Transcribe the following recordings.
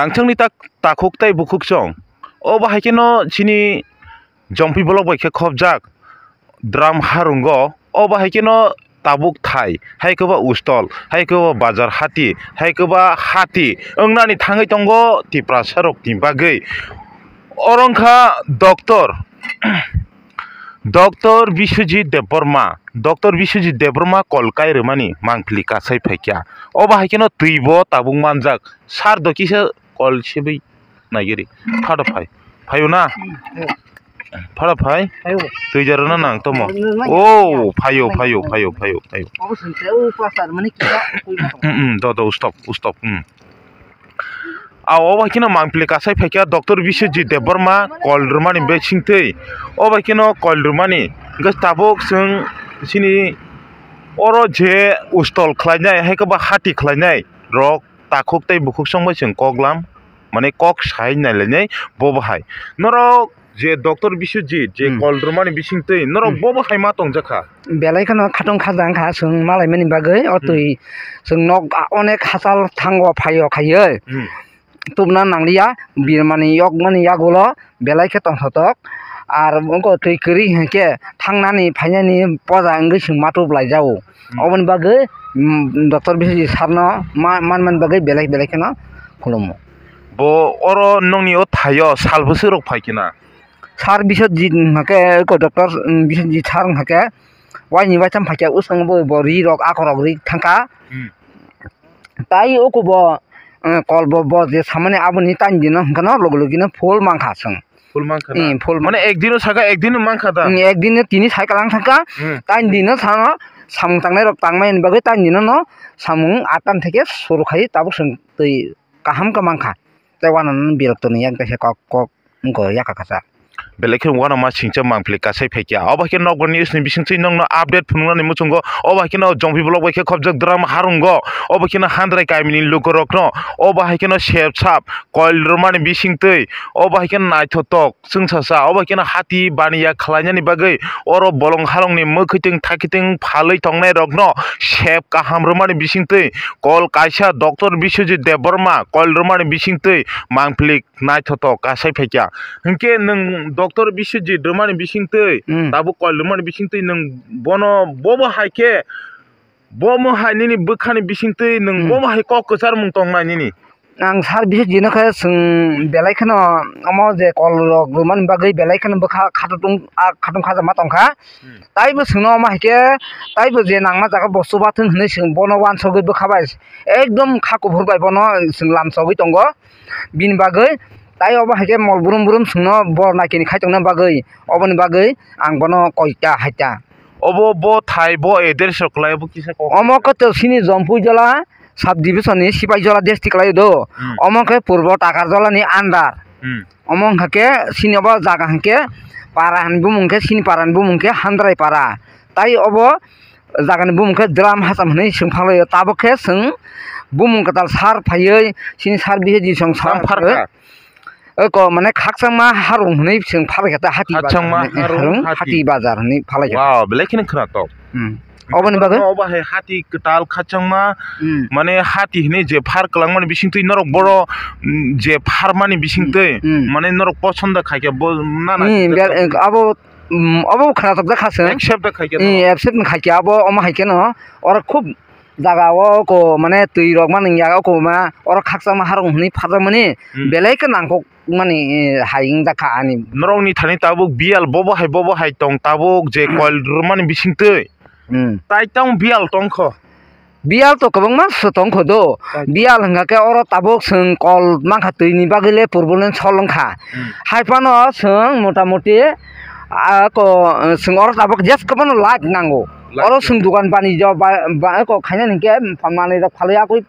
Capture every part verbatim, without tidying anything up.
Tangchangni tak takhuk tei bukhuk chwng. O bahai kheno chini Jompi block bai khe khopjak dram harungo. O bahai kheno tabuk thai, hai khe ba ustol, hai khe ba bazar hati, hai khe ba hati wngnani thangwi tongo Tiprasa rokni bagwi. Oro wngkha doctor. Doctor Biswajit Debbarma, Doctor Biswajit Debbarma kol kai rwmani mangpili kasai phaikha. Obo hai kheno twibo tabuk manjak. Sir do kisa kol sibwi naigiri. Phado phai. Phaio na? Phado phai. Phaio. Twi jarwna nang tomo. Nang, nang, oh, nang, phaio, nang, phaio, nang, phaio, phaio, phaio. Obo swnte o pastor mani kisa koi. Mm, mm, do, do, stop, stop. Mm. A obo hai kheno mangpili kasai phaikha Doctor Biswajit Debbarma kol rwmani bisingtwi. Obo hai kheno kol rwmani hwnkhe tabuk chwng chini oro je ustol khlainai hai khe ba hati khlainai rok takhuk tei bukhuk songbai chwng koklam mane kok sai nailainai bobo hai. Norok je Doctor Biswajit je Hmm. kol rwmani bisingtwi norok Hmm. bobo hai ma tongjakha. Belai kheno khatung khajang kha chwng malaimani bagwi o Hmm. twi chwng nok a-, onek hachal thango phaio khaiwi Hmm. tubuna nangliya birmani yokmani yagulo belai khe tongthotok ar wngkha twi kwrwi hinkhe thangnani phainani poja wngwi chwng ma tubu laijao. Hmm. Oboni bagwi, mm, Doctor Biswajit sarno ma-, manmani bagwi belai belai kheno khulumo. Bo oro nokni o thaio sal bwswk rok phai khe na? Sir Biswajit hwnkhe, eko Doctor, mm, Biswajit sir hwnkhe, waini waitham phaikha, uskango bo, bo ri rok, akhorok ri thangkha. Hmm. Tai oko bo, eh, kol bo, bo je samani aboni taini dino hwnkhe no logi logi no full mankha chwng. Full mankha na? Hmm, full Mane mankha. Ek dino saka, ek dino mankha da? Hmm, ek dino tini sai kalang thangkha, Hmm. taini dino sano samung tangnai rok tangmani bagwi taini dino no samung atan theke suru khai tabuk chwng twi kaham khe mankha. Tei uanano birok tongwi yang kaisa kok, kok wngkha yakha kasa. Belai khe uanama singcha mangpili kasai phaikha. Obo hai khe nokbar news ni bisingtwi nokno update phunuknani muchungo. Obo hai kheno Jompi block bai khe khopjak dram harungo. Obo kheno Handrai kamini lukurokno. Obo hai kheno sep sap koil rwmani bisingtwi. Obo hai kheno naithotok chwngsacha. Obo hai kheno hati baniya khlainani bagwi oro bolong halongni mwkhwtwng thakhitwng phalwi tongnairokno sep kaham rwmani bisingtwi. Kol kaisa Doctor Biswajit Debbarma koil rwmani bisingtwi mangpili naithotok kasai phaikha. Hinkhe nwng Doctor Biswajit rwmani bisingtwi, Hmm. tabuk koil rwmani bisingtwi nwng bono bobo hai khe, bomo hai nini bwkhani bisingtwi nwng Hmm. bomo hai kok kwcharmung tongnai nini? Ang sir Biswajit no khe chwng belai kheno omo je kol rok rwmani bagwi belai kheno bwkha khatung, ah, khatung khajakma tongkha. Hmm. Taibo chwngno omo hai khe, taibo je nangma jaga bo chubathwng hinwi chwng bono uansugwi bwkha bai ekdom kha kuphur bai bono chwng lamsogwi tongo. Bini bagwi tai obo hai khe mol brum brum chwngno bor naikini khai tongna bagwi, oboni bagwi ang bono koita haita. Obo bo thai, bo address rok kwlai, obo kisa kok. Omo khe to sini Jompuijola sub division ni Sipaijola district kwlai do. Hmm. Omo khe purbo Takarjola ni under. Hmm. Omo hwnkha khe sini obo jaga hwnkhe para hinwi bumung khe sini para ni bumung khe Handrai para. Tai obo jagani bumung khe Dram Hacham hinwi chwng phalwi o. Tabuk khe chwng bumung kwtal sar phaiwi sini sar bisai di song sar Tang pharkha. Eko mane khakchangma harung hinwi chwng phalwi kha ta hati bazar Khakchangma hinwi, harung, harung hati. Hati bazar hinwi phalwi kha. Wow, belai kheno khwnatok. Hmm. Oboni bagwi? Obo hai hati kwtal khakchangma, Hmm. mane hati hinwi je phar kwlangmani bisingtwi norok boro, mm, je pharmani bisingtwi, Hmm. mane norok posondo khaikhe bo nana Hmm, khe bel-, abo, mm, obo khwnatok jak kha se. Accept da khaikhe Eh, no. Accept no khaikhe abo, omo hai kheno oro khub jaga o ko mane twi rok mani ya o ko ma oro khakchangma harung hinwi pharjakmani Hmm. belai khe nangkok mani, eh, hai wngjakha ani. Norokni thani tabuk biyal bobo hai bobo hai tong tabuk je koil rwmani bisingtwi. Hmm. Tai tong biyal tongkho. Biyal to kwbangma se tongkho do. Tai. Biyal hwnkha khe oro tabuk chwng kol mankha twini bagwi le purbo le sol wngkha. Hmm. Hai phano chwng mota moti, ah, ko, chwng oro tabuk jes kwbangno light nango. Light Oro nango. Chwng dukan bani jo ba, ba, ko khaina hinkhe manwi rok phalwi akui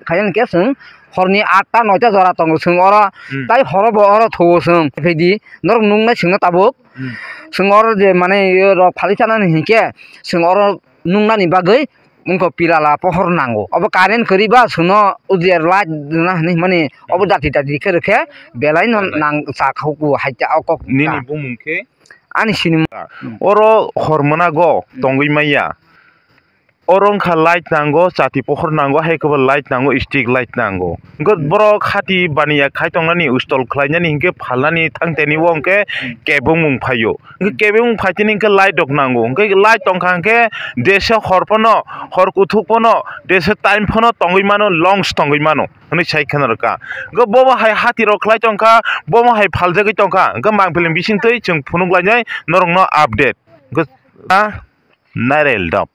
khaina hinkhe chwng horni atta noita jora tongo chwng oro Hmm. tai horo bo oro thuo chwng. Phaidi norok nuknai chwngno tabuk. Hmm. Chwng oro je mane rok phalwi chanani hinkhe chwng oro nuknani bagwi wngkha pilala pohor nango. Obo current kwrwi ba chwngno ujiar light rwna hinwi hwnmani obo dati dati khe rwkhe belai no Belai. Nang chakhuku hai ta o kok Nini ta. Bumung khe? Ani sinimung. Oro hor mwnago Hmm. tongwi manya. Oro wngkha light nango, chati pohor nango, hai khe bo light nango, street light nango. Hwnkhe borok hati baniya khai tongnani, install khlainani hinkhe phalnani thangteni o hinkhe kebengmung phaio. Hinkhe kebengmung phaitini hinkhe light rok nango. Hinkhe light tongkha hinkhe desa hor phano, hor kuthuk phano, desa time phano tongwi mano, longs tongwi mano. Hwnwi sai kheno rwkha. Hinkhe bobo hai hati rok khlai tongkha, bobo hai phaljagwi tongkha. Hinkhe mangpili bisingtwi chwng phunuk lainai norokno update. Hinkhe, a, Narel dap.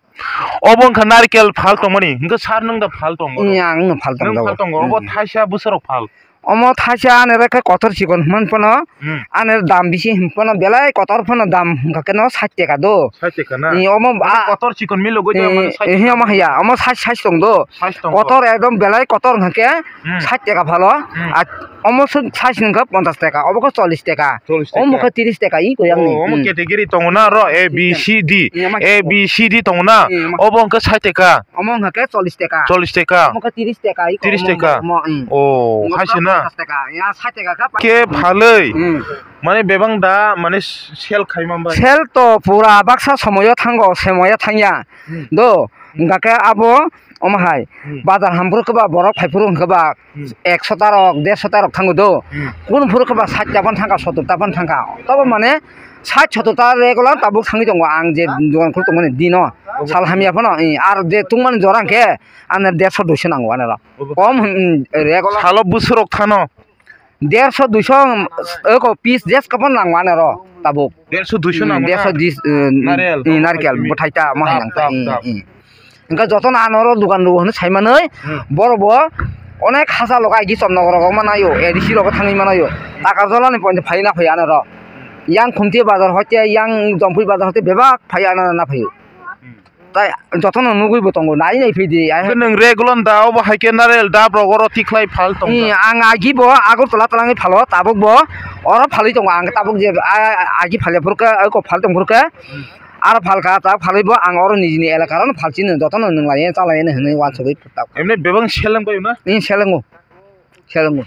Obo wngkha narikel phal tongmani. Hinkhe sir nwng da phal tongo? Iya, ang no phal tongo. Nwng phal tongo. Obo thaisa bwsarok phal. Omo thaisa anere khe kotor chikon hwnmano. Hmm. Anere dam bisi hwnmano belai kotor phano dam hwnkha khe no sait teka do. Sait teka na? Ni omo. Mane a- kotor chikon milo goi. Eh, mane sait eh, teka. Omo haya, omo sait, sait tong do. Sait tongo. Kotor ekdom belai kotor hwnkha khe. Hmm. Sait teka phalo. Hmm. Ar omo suk size wngkha ponchas teka, obo khe chollish teka. Chollish teka. Omo khe tiris teka, i koi ang ni. Oh, omo category tongo na ro, A, B, C, D. Iya, ma. A, B, C, D tongo na. Iya, ma. Obo wngkha sait teka. Omo wngkha khe chollish teka. Chollish teka. Omo khe tiris teka, i koi. Tiris teka. Omo, omo, mm. Oh, omo hai se na? Ponchas teka, ya, sait teka khe. Khe phalwi. Mm. Mane bebang da, mane sell khai man bai. Sell to pura baksa somoyo thango, somoyo thangya. Hmm. Do, hmm, hingkha khe abo, omo hai, hmm, bazar hamphuru khe ba borok phaiphuru hwnkhe ba, hmm, ekso ta rok, derso ta rok thango do. Hmm. Kunu phuru khe ba sait ta phano thangkha, sottor ta phano thangkha. Tobo mane sait sottor ta regular tabuk thangwi tongo ang je dogan khulwi tongmani dino. Obo. Sal hamya phano, eh, ar je tungmani jora hwnkhe ano derso duiso nango anoro. Obo. Kom, hmm, regular. Salo bwswrok thano. Derso duiso, eko piece jeska phano nango anoro tabuk. Derso duiso nango na? Derso dis, eh, narikel, eh, narikel, bwthai ta, mo hai nang ta, eh, eh. Hingke jotono anoro dogan rogo hwnwi saimanwi, hmm, borok bo onek hachalo kaiki chomnok rogo manayo, A D C rogo thangwi manayo. Takarjala ni point phai na phai anoro. Yang Khumti bazar hoite, yang Jompui bazar hoite bebak phai anoro na phaio. Hmm. Tai jotono nugwi bo tongo, nai nai phi di. Ai nwng regular da, obo hai khe narel dap rok oro tikhlai phal tong. Ang agi bo Agartala twlangwi phalo, tabuk bo oro phalwi tongo. Ang tabuk je, a, a, agi phalya phurkhe, eko phal tong phurkhe, hmm, aro phalkha, ta phalwi bo ang oro nijini elaka rono phalchini jotono nwnglai chalai hwnwi uansugwi. Emne bebak seleng bai na? Ni selengo. Selengo.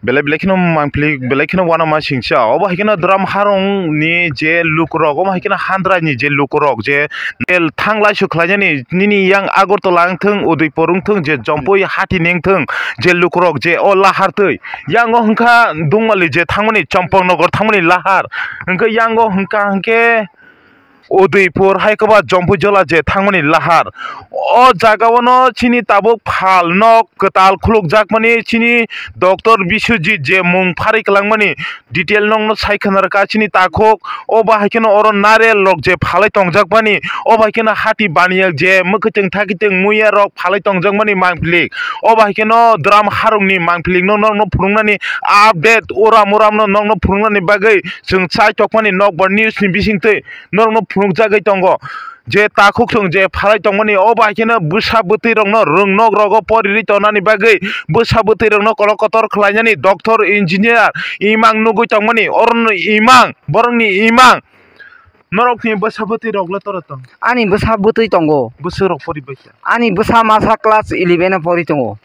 Belai belai kheno mangpili, belai kheno uanama singsa. Obo hai kheno dram harong ni je lukurok, omo hai kheno handra ni je lukurok, je el thanglai su khlainani, nini yang Agartala wngthung, Udaipur wngthung, je Jompui hati ni wngthung, je lukurok je o lahar twi. Yang o hwnkha Dungmali je thangmani, Champaknagar thangmani lahar. Hwnkhe yang o hwnkha hwnkhe Udaipur hai khe ba Jompui jola je thangmani lahar. O jaga o no chini tabuk phal nok kwtal khulukjakmani chini Doctor Biswajit je mung pharwi kwlangmani detail nokno sai khna rwkha chini takhuk. O bahai kheno oro narel rok je phalwi tongjakmani, o bahai kheno hati baniya je mwkhwtwng thakhitwng muiya rok phalwi tongjakmani mangpili. O bahai kheno dram harong ni mangpili no norokno phunuknani update uram uram no norokno phunuknani bagwi chwng chai tokmani nokbar news ni bisingtwi norokno phunukjagwi tongo. Je takhuk chwng je phalai tongmani, o bai kheno bwsa bwtwi rokno rwng nok rogo porirwi tongnani bagwi bwsa bwtwi rokno kolok kotor khlainani doctor, engineer imang nugwi tongmani, oroni imang, borokni imang. Norokni bwsa bwtwi rok le tora tong? Ani bwsa bwtwi tongo. Bwswk rok pori bai kha? Ani bwsa masa class eleven o pori tongo.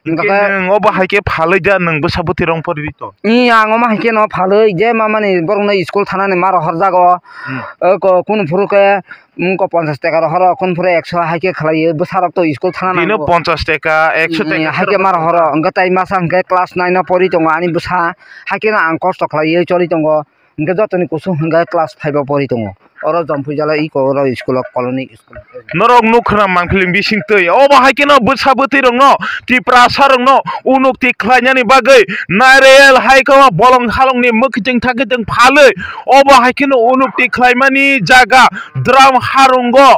Hingke nwng obo hai khe phalwi da, nwng bwsa bwtwi rok pori to? Ih, ang omo hai khe no phalwi je ma mani borok no school thanani ma rohor jago. Hmm. O ko kunu phuru khe, mm, ko ponchas taka rohoro, kunu phuru ekso hai khe khlaiwi bwsa rok to school thana nango. Dino ponchas taka, ekso taka hai khe ma rohoro, hingke tai masa hingke class nine o pori tongo ani bwsa, hai khe no ang kosto khlaiwi choli tongo. Hingke jotoni kusung hingke class five o pori tongo. Oro Jompui jala iko oro school o colony school. Norok nukha na mangpili bising twi. Obo hai kheno bwsa bwtwi rokno, Tiprasa rokno unukti khlainani bagwi narel hai khe bolong halongni mwkhitwng thakhitwng phalwi. Obo hai kheno unukti khlaimani jaga dram harungo.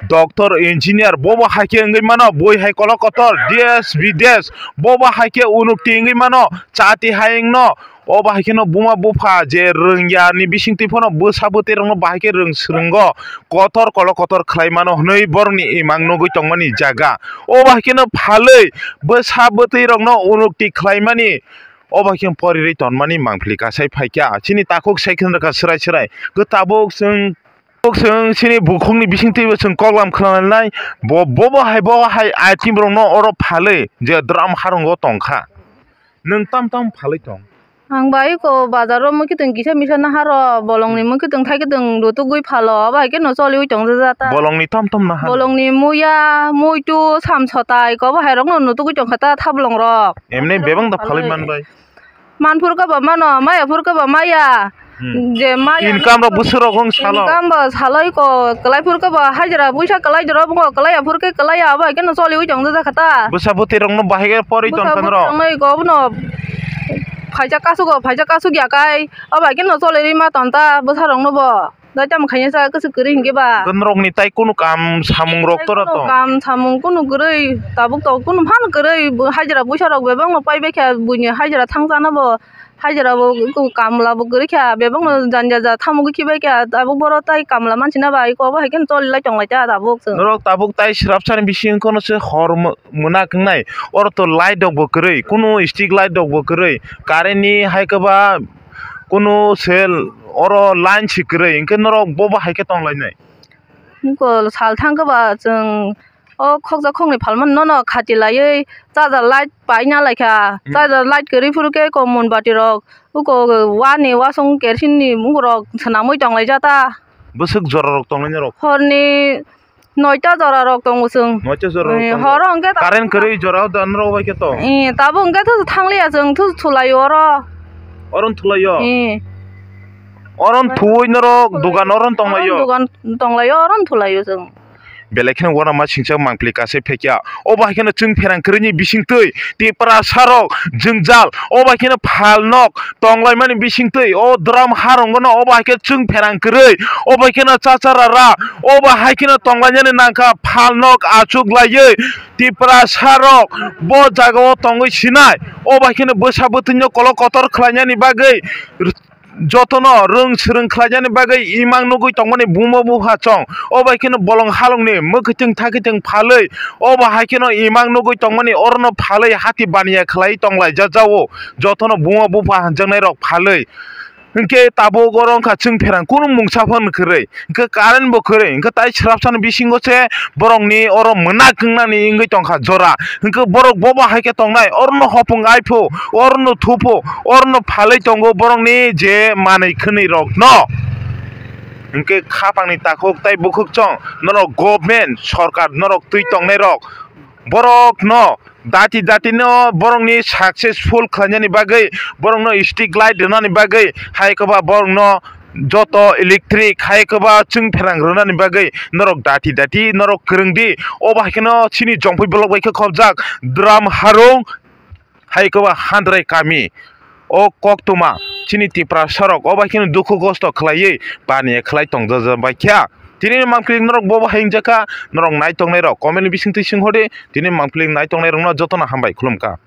Doctor, engineer, bobo hai khe wngwi mano, bui hai kolok kotor, desh bidesh, bobo hai khe unukti wngwi mano, chati hai wngno. O bahai kheno buma bupha je rwngya ni bisingtwi phano bwsa bwtwi rokno bahai khe rwng swrwngo, kotor kolok kotor khlai mano hwnwi borokni imang nugwi tongmani jaga. O bahai kheno phalwi bwsa bwtwi rokno unukti khlai mani, o bahai khe porirwi tonmani mangpili kasai phaikha. Chini takhuk sai kheno rwkha swrai swrai. Khe tabuk chwng, tabuk chwng chini bukhukni bisingtwibo chwng koklam khwnanai. Bo, bo, bo hai, bo hai item rokno oro phalwi je dram harungo tongkha. Nwng tam tam phalwi tong? Ang bai ko bazar o mui kiting kisa misa naharo, bolong ni mui kiting thai kiting rutugwi phalo, abo hai khe no choliwi tong jaja ta. Bolong ni tom tom naha. Bolong ni muya, muitu, samsotai, kobo hai rok no nutugwi tong kha ta thablong rok. Emni bebang da phalwi man bai. Man phur khe bo mano, maya phur khe bo maya. Hmm. Je maya income rok bwswk rok wng salo. Income bo salai ko, kwlai phur khe bo hajra buisa kwlai jora bo kwlai ya phur khe kwlai ya, abo hai khe no choliwi tong jaja kha ta. Bwsa bwtwi rok no bahai khe porwi tong kha rok. Bwsa bwtwi rok no iko bo no phaisa kasuk o, phaisa kasuk ya kai, abo hai khe no choliwi ma tong ta bwsa rok no bo. Dai tamo khaina sa kwswk kwrwi hinkhe ba. Norok ni tai kunu kam samung rok tora tong. Kam samung kunu kwrwi, tabuk tabuk kunu phano kwrwi, hajra buisa rok bebak no pai bai kha, buini hajra thang chana bo, hajra bo, kamla bo kwrwi kha, bebak no janja ja thamugwi khibai kha, tabuk boro tai kamla manchina bai ko bo hai khe choli lai tong lai ta tabuk chwng. Norok tabuk tai swrapsa ni bising kono se hor mo-, mwnak wngnai, oro to light rok bo kwrwi, kunu street light rok bo kwrwi, current ni hai khe ba kunu sel oro line si kwrwi, hinkhe norok bobo hai khe tong lainai. Nokol sal thang khe ba chwng o khokjak khoknwi phalmani nono khati laiwi charger light paina lai kha. Hmm. Charger light kwrwi phuru khe ko mombati rok uko wani wasong kerosene ni mung rok swnamwi tong lai jata. Bwswk jora rok tong lainai rok? Horni noita jora rok tongo chwng. Noita jora rok tongo. Horo hwnkhe ta- Current kwrwi jora o da norok bai khe to. Eh, tabuk hwnkhe thusu thangliya chwng, thusu thulaio oro. Oro thulaio? Eh. Oro thuwi norok dugan oro tonglaio? Oro dugan tonglaio, oro thulaio chwng. Belai kheno uanama singcha mangpili kasai phekya. O bai kheno chwng pherang kwrwini bisingtwi Tiprasa rok jwngjal. O bai kheno phalnok tonglaimani bisingtwi o dram harong no o bai khe chwng pherang kwrwi, o bai kheno chachara ra, o bai hai kheno tonglainani nangkha phalnok achuk laiwi Tiprasa rok bo jaga o tongwi sinai, o bai kheno bwsa bwtwino kolok kotor khlainani bagwi jotono rwng swrwng khlainani bagwi imang nugwi tongmani buma bupha chong, o bai kheno bolong halongni mwkhwtwng thakhwtwng phalwi, o bai hai kheno imang nugwi tongmani orono phalwi hati baniya khlai tonglaijak jao. Jotono buma bupha hamjaknai rok phalwi. Hinkhe tabuk oro wngkha chwng pherang kunu mungsa phano kwrwi. Hinkhe current bo kwrwi. Hinkhe tai swrapsani bisingo se borokni oro mwnak wngnani wngwi tongkha jora. Hinkhe borok bobo hai khe tongnai, orono hopung ai pho, orono thu pho, orono phalwi tongo borokni je manwi khwnwi rokno. Hinkhe khapangni takhuk tai bukhuk chong norok government, sorkar norok twi tongnai rok, borokno dati dati no borokni successful khlainani bagwi, borokno street light rwnani bagwi, hai kwba borokno joto electric, hai kwba chwng pherang rwnani bagwi norok dati dati norok kwrwng di. Obo hai kheno chini Jongphoi block bai khe khobjak Dram Harung, hai kwba Handrai kami. O koktwma chini Tiprasa rok obo hai kheno dukhu gosto khlaiwi baniya khlai tongjaja bai kha. Tini ni mangpili norok bobo hai wngjakha, norok nai tongnai rok comment ni bisingtwi sing hor di, tini mangpili nai tongnai rokno jotono hambai khulumkha.